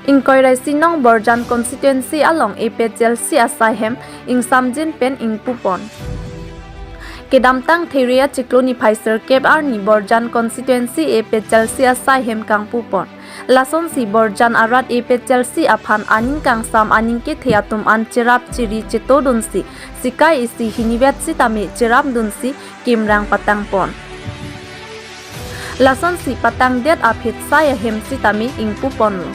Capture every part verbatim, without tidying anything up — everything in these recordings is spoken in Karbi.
Ingkoi ra isi nong Borjan constituency along A P H L C asai hem ingsamjin pen ingpupon. Kedamtang Theria chiklo niphai sirkep arni Borjan constituency A P H L C asai hem kangpupon. Lasonsi Borjan arat A P H L C aphan aning kangsam aning kethe atum an cherap cheri chetodunsi sikai isi hinivet sitame cherapdunsi kimrang patangpon. Lasonsi patangdet aphit sai ahem sitame ingpuponlo.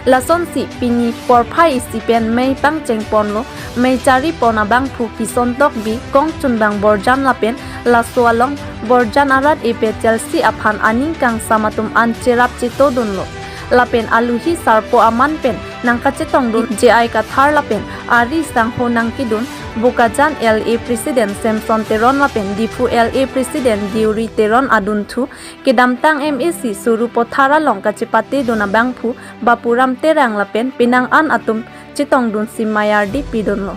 Lasonsi pini porphai isi pen mei pangchengponlo, mei charipon abangphu Kison Tokbi, Kongchunbang Borjan lapen laso along Borjan arat A P H L C aphan aning kangsam atum an cherap chetodunlo. Lapen aluhi sarpo aman pen nangkachetongdun J I Kathar lapen ari sangho nangkedun Bokajan L A President Samson Teron lapen Diphu L A President Deuri Teron adunthu kedamtang M A C Sarupathar along kachepatedun abangphu Bapuram Terang lapen penang an atum chetongdunsi mei ardi pidunlo.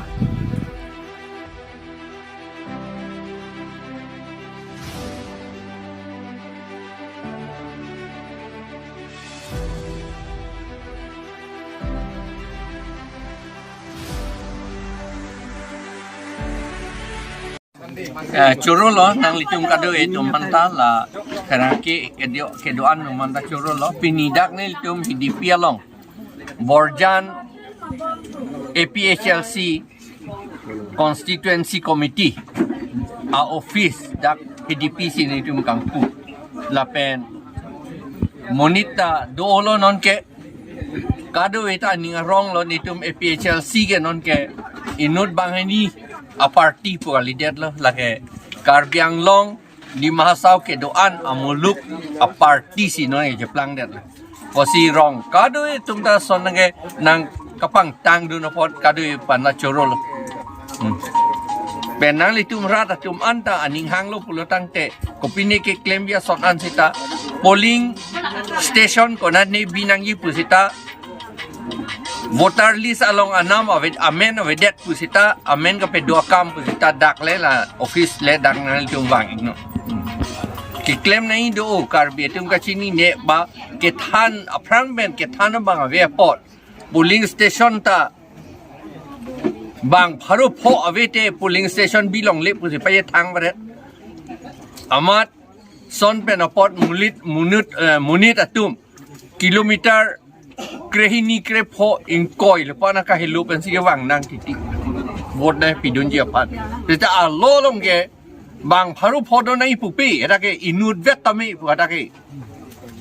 Eh, chorolo nanglitum kado-an atum aphanta la karena ke kedo kedo-an atum aphanta chorolo. Pini dak nelitum H D P along Borjan A P H L C Constituency Committee a-office dak H D P si nelitum kangpu. Lapen monit ta dolo nonke kado-an ta aning aronglo, nelitum A P H L C ke nonke inut banghini a-party pu kalidetlo, lake Karbi Anglong Dima Hasao kedo-an amuluk a-party si nonke cheplangdetlo. Pusi rong kado-an atum ta son nangke nangkapangtangdun apot kado-an aphanta chorolo. Hmm. Pen nanglitum rat atum anta aning hanglo pulo tangte kopine keklem ya son an sita polling station konatne binangji pu sita voter list along anam ave, amen avedet pu sita, amen kapedo akam pu sita dak le la office le dak nanglitum vang-iknon. Hmm. Keklem nangji do, Karbi atum kachinine ba kethan aphrang pen kethan abang ave apot polling station ta bang pharo pho ave te polling station bilongle pusi paye thang baret. Amat son pen apot mulit munut, eh, monit atum kilometer krehini krepho ingkoi le pana kahelo pensi kevang nang titi. Vote nangpidunji aphan. Sita alo along ke bang pharo pho do nangji pupe, eta ke inutvet tame pu eta ke.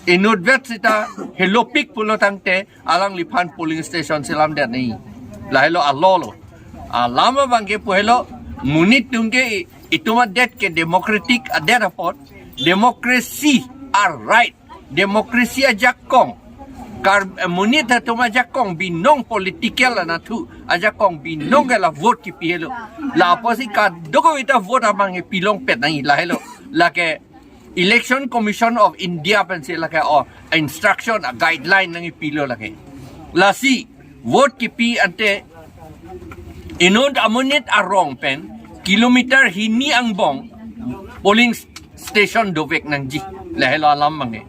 Inutvet sita helopik pulo tangte alangliphan polling station selamdet nangji. Lahelo alolo. Alam abang ke pu helo, monit atum ke itum adet ke democratic adet apot. Democracy a-right. Democracy ajakong. Kar, eh, monit atum ajakong binong, political anatthu ajakong binong ke la vote kipi helo. Lapusi kadokave ta vote abang ke pilongpet nangji lahelo. Lake Election Commission of India pensi lake o instruction a-guideline nangkipilo lake. Lasi vote kipi ante inut amonit arong pen kilometer hini angbong polling station dovek nangji. Lahelo alam abang ke.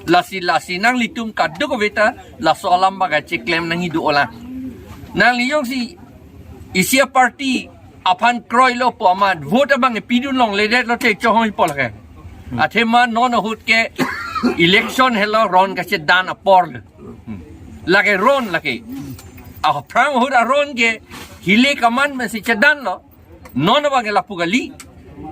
Lasi, lasi nanglitum kadokave ta laso alam abang ke cheklem nangji do ola. Nangli jongsi isi a-party aphan kroilo pu amat vote abang pidun longledetlo te chohoi pol ke. Athema non ahut ke election helo, ron kachedan apor le. Lake ron lake. Aphrang ahut aron ke hile kaman pensi chedanlo. Non abang ke lapu kali.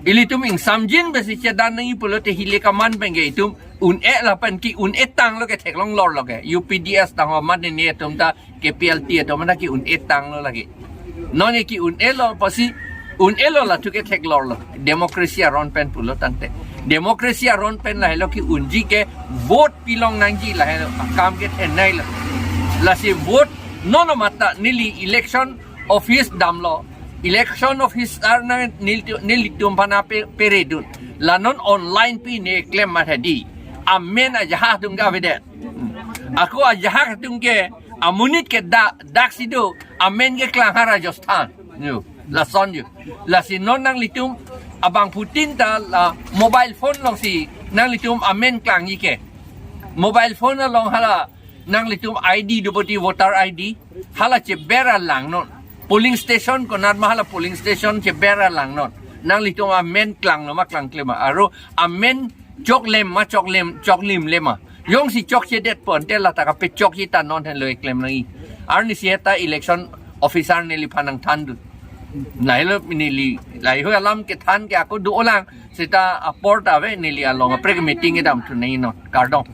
Ilitum ingsamjin pensi chedan nangji pulote hile kaman pen ke itum un-e lapen ki-un-e tanglo ke theklong lorlo ke. U P D S tang ho mat ne atum ta K P L T atum ta ki-un-e tanglo lake. Non ke ki-un-elo pusi un-elo latum ke theklorlo. Democracy aron pen pulo tangte. Democracy aron pen lahelo ki-unji ke vote pilong nangji lahelo akam ke theneilo. Lasi vote non amat ta neli election office damlo. Election officer nang neli, nelitum aphan pe, peredun. La non online pi ne klem mat hadi. Amen ajahak atum ke avedet. Ako ajahak atum ke amonit ke da, daksi do, amen ke klang ha Rajasthan. Yo, lason yo. Lasi non nanglitum abangphutin ta la mobile phone alongsi nanglitum amen klangji ke. Mobile phone along hala Nanglitum I D do boti, voter I D. Hala cheber alang non. Polling station konat ma hala polling station cheber alang non. Nanglitum amen klanglo ma klangkle ma. Aro amen choklem ma choklem, choklimle ma. Jongsi chokchedet pon te lata kapechokche ta non henlo eklem nangji. Arnisi heta election officer neliphan nangthandun. Lahelo neli, lahei alam kethan ke ako do-olang. Seta apor ta ave, neli along kaprek meeting kedam thu nangji non. Kardom.